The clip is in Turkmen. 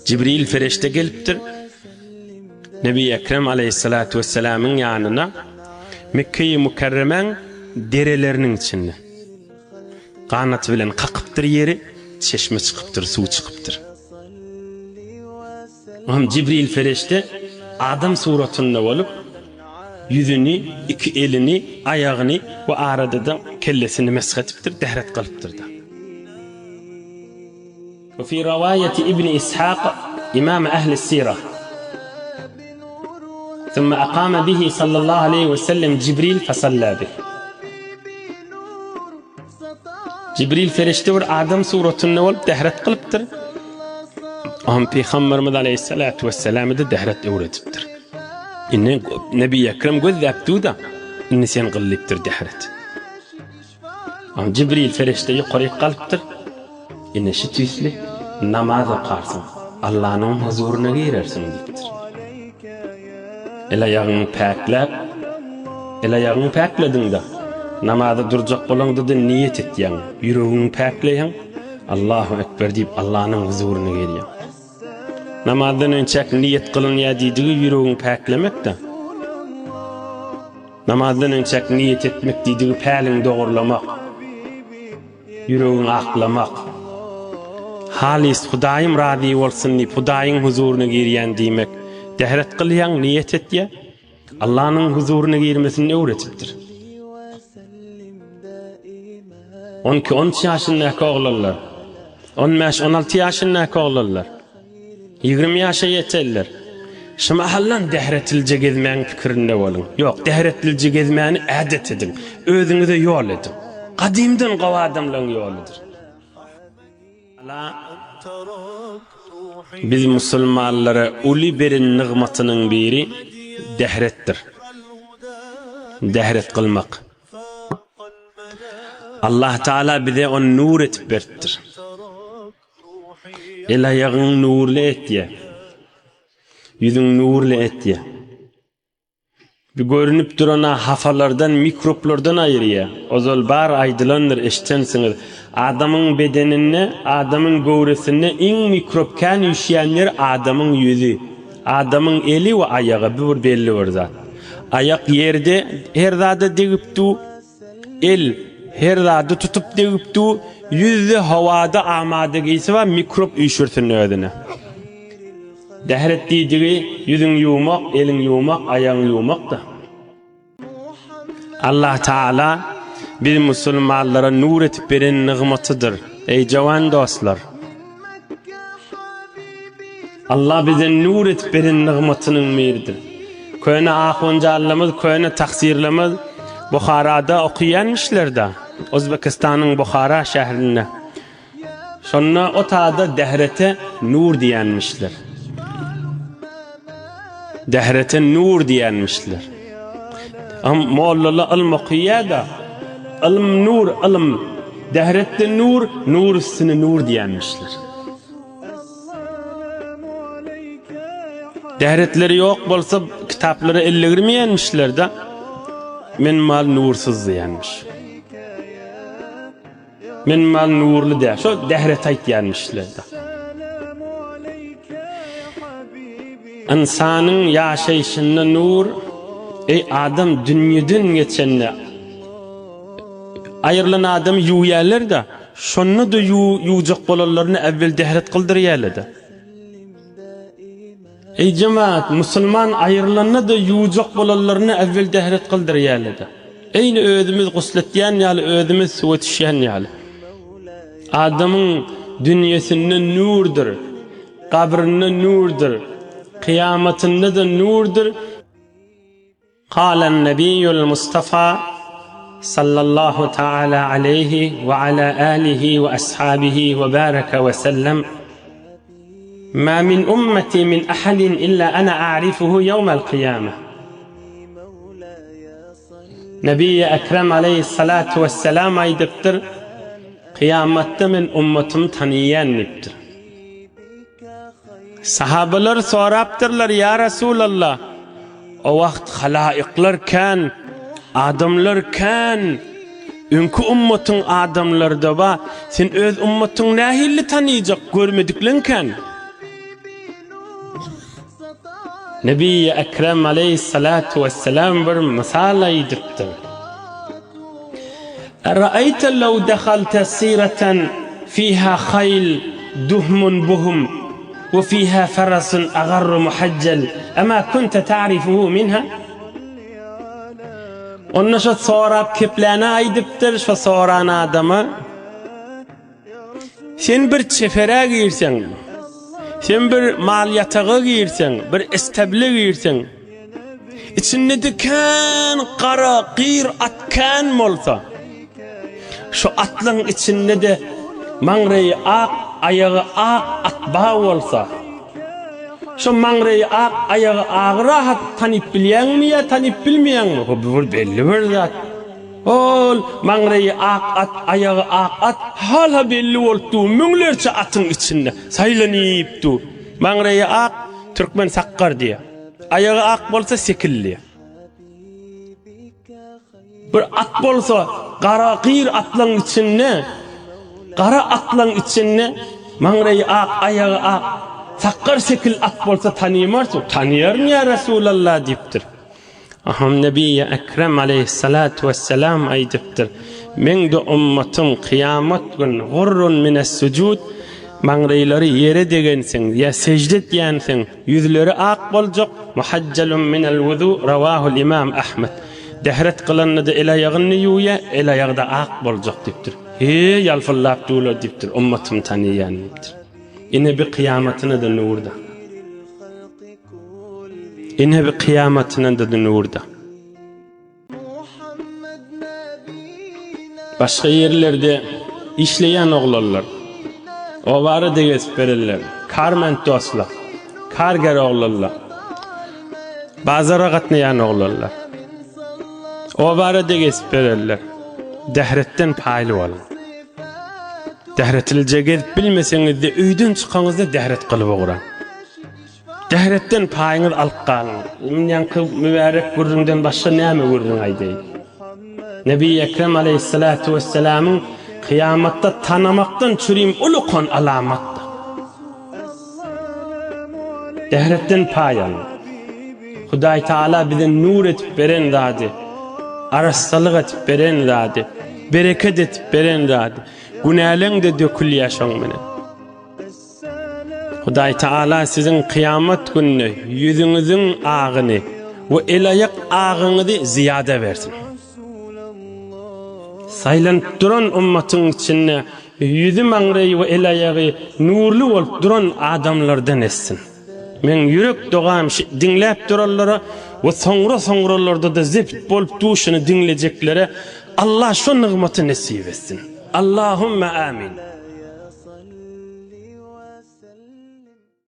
Jibril ferişte gelipdir. Nebi Ekrem aleýhissalatu wessalamyň ýanyna Mekge-i Mükerremäň dereleriniň içinde. Ganaty bilen kakypdyr ýeri, çeşme çykypdyr, suw çykypdyr. Oňam Jibril ferişte adam suratynda bolup, ýüzüni, iki elini, aýagyny we arada-da kellesini mesh edipdir, dähret kylypdyr-da. We fi rawaýati Ibni Ishak, imam ähli sira. Summa akama bihi sallallahu aleýhi we sellem Jibril fesalla bih. Jibril ferişte bir adam suratynda bolup dähret kylypdyr. Oňam Pygamberimiz aleýhissalatu wesselame-de dähret öwredipdir. Indi Nebi Ekrem gözläp dur-da, indi sen gyl diýipdir dähret. Oňam Jibril ferişte ýokaryk galypdyr. Ine şu tüýsli namaz okarsyň, Allanyň huzuryna girersiň diýipdir. El-aýagyňy päkläp, el-aýagyňy päklediň-de, namaza durjak bolaňda-da niýet etýäň, ýüregiňi päkleýäň, Allahu Ekber diýip Allanyň huzuryna gelýäň. Namazdan önçäk niýet kylynýar diýdigi ýüregiňi päklemek-de. Namazdan önçäk niýet etmek diýdigi päliňi dogurlamak. Ýüregiňi aklamak. Halys Hudaýym razy bolsun diýip Hudaýyň huzuryna girýän diýmek. Dähret kylýaň, niýet etýä. Allanyň huzuryna girmesini öwretipdir. On iki, on üç ýaşyndaky oglanlar, on bäş, on alty ýaşyndaky oglanlar. 20 ýaşa ýetenler, şu mahaldan dähretlije gezmäň pikirinde boluň. Ýok, dähretlije gezmäni ädet ediň. Özüňize ýol ediň. Gadymdan gowy adamlaryň ýoludyr. Alla biz musulmanlara uly beren nygmatynyň biri dähretdir. Dähret kylmak. Allah Taala bize ony nur etip beripdir. El-aýagyň nurly etýä. Ýüzüň nurly etýä. Bir görünip duran-a hafalardan, mikroblardan aýyrýa. Ozal bar aýdylandyr, eşdensiňiz. Adamyň bedeninde, adamyň göwresinde iň mikrob kän üýşýän ýeri adamyň ýüzi. Adamyň eli we aýagy, bu bir belli bir zat. Aýak ýerde her zada degip dur. El her zady tutup degip dur, ýüzde howada amada geýse bar mikrop üýşürsin özüne. Dähret diýdigi ýüzüň ýuwmak, eliň ýuwmak, aýagyň ýuwmak-da. Allah Taala biz musulmanlara nur etip beren nygmatydyr. Eý jowan dostlar! Allah bize nur etip beren nygmatynyň biridir. Köne ahunjalymyz, köne taksirlimiz Buharada okaýanmyşlar-da, Özbekistanyň Buhara şäherinde. Şonda o tada dährete nur diýenmişler. Dährete nur diýenmişler. Am mollala ylm okaýar-da, ylm nur, ylm. Dähretde nur, nur üstüne nur diýenmişler. Dähretleri ýok bolsa kitaplara el degirmeýänmişler-de. Men mal nursyz diýenmiş. Men mal nurly däl. Şo dähret aýtýanmişler-de. Ynsanyň ýaşaýşynda nur, eý adam dünýeden geçende aýrylan adamy ýuwýarlar-da, şonda-da ýuwjak bolanlaryny äwwel dähret kyldyrýarlar-da. Eý jemaat, musulman aýrylanda-da ýuwjak bolanlaryny äwwel dähret kyldyrýarlar-da. Eýni özümiz gusletýän ýaly, özümiz suwa düşýän ýaly. Adamyň dünýesinde nurdur, gabrynda nurdur, kyýamatynda-da nurdur. Kalen Nebiýül Mustafa sallallahu taala aleýhi we ala alihi we ashabihi we bareke we sellem, Ma min ummeti min ahadin illa ana a'rifuhu ýewmel kyýame. Nebiýi Ekrem aleýhissalatu wesselam aýdypdyr, Kyýamatda men ummatymy tanaýan diýipdir. Sahabalar sorapdyrlar, Ýa Resulallah, o wagt halaýyklar kän, adamlar kän. Öňki ummatyň adamlary-da bar, sen öz ummatyňy nähili tanyjak, görmedikleň kän. Nebi Ekrem aleýhissalatu wesselam bir mysal aýdypdyr. Eraýte lew dehalte sireten fiha haýl duhmun buhum we fiha farasun agarru muhajjal ema kunte ta'rifuhu minha? Onda şo sorap kepläne aýdypdyr, şo soran adama Sen bir çeperä girseň, sen bir mal ýataga girseň, bir isteble girseň, içinde-de kän gara gyr at kän bolsa, şo atlaň içinde-de maňraýy ak, aýagy ak at bar bolsa, şo maňraýy ak, aýagy agy rahat tanyp bilýäňmi ýa tanyp bilmeýäňmi? Bu bir belli bir zat. Ol maňraýy ak at, aýagy ak at hala belli bolup dur, müňlerçe atyň içinde saýlanyp dur. Maňraýy ak, türkmen sakgar diýýär. Aýagy ak bolsa sekil diýýär. Bir at bolsa gara gyr atlaň içinde, gara atlaň içinde maňraýy ak, aýagy ak, sakgar sekil at bolsa tanymarsyň. Tanyaryn ýa Resulallah diýipdir. Aham Nebiýi Ekrem aleýhissalatu wesselam aýdypdyr, Meň-de ummatym kyýamat gün gurrun mines-sujud, maňlaýlary ýere degensiň ýa sežde etýänsiň, ýüzleri ak boljak, muhajjalun minel wuzu, rawahul imam Ahmed. Dähret kylanda-da el-aýagyny ýuwýa, el-aýagy-da ak boljak diýipdir. He, ýalpyldap durlar diýipdir, ummatym tanaýan diýipdir. Ine bi kyýamatyna-da nurda. Ine bir kyýamatyna-da nurda. Başga ýerlerde işleýän oglanlar, obara-da gezip berenler, karment dostlar, karger oglanlar, bazara gatnaýan oglanlar, obara-da gezip berenler, dähretden paýly boluň. Dähretlije gezip bilmeseňiz-de, öýden çykaňyzda dähret gylyp ugraň. Dähretden paýyňyzy alyp galyň. Ýaňky mübärek gürrüňden başga näme gürrüň aýdaýyn? Nebi Ekrem aleýhissalatu wessalamyň kyýamatda tanamakdan çürim ulukan alamatdyr. Dähretden paý alyň. Hudaý Taala bize nur edip beren zady, arassalyk edip beren zady, bereket edip beren zady, günäleň-de dökülýär şoň bilen. Hudaý Taala siziň kyýamat gününe ýüzüňiziň agyny we el-aýak agyňyzy zyýada bersin. Saýlanyp duran ummatyň içinde ýüzi maňraýy we el-aýagy nurly bolup duran adamlardan etsin. Meň ýürek dogam şi diňläp duranlara we soňra-soňralarda-da zebt bolup duşuny diňlejeklere Allah şo nygmaty nesip etsin. Allahümme amin.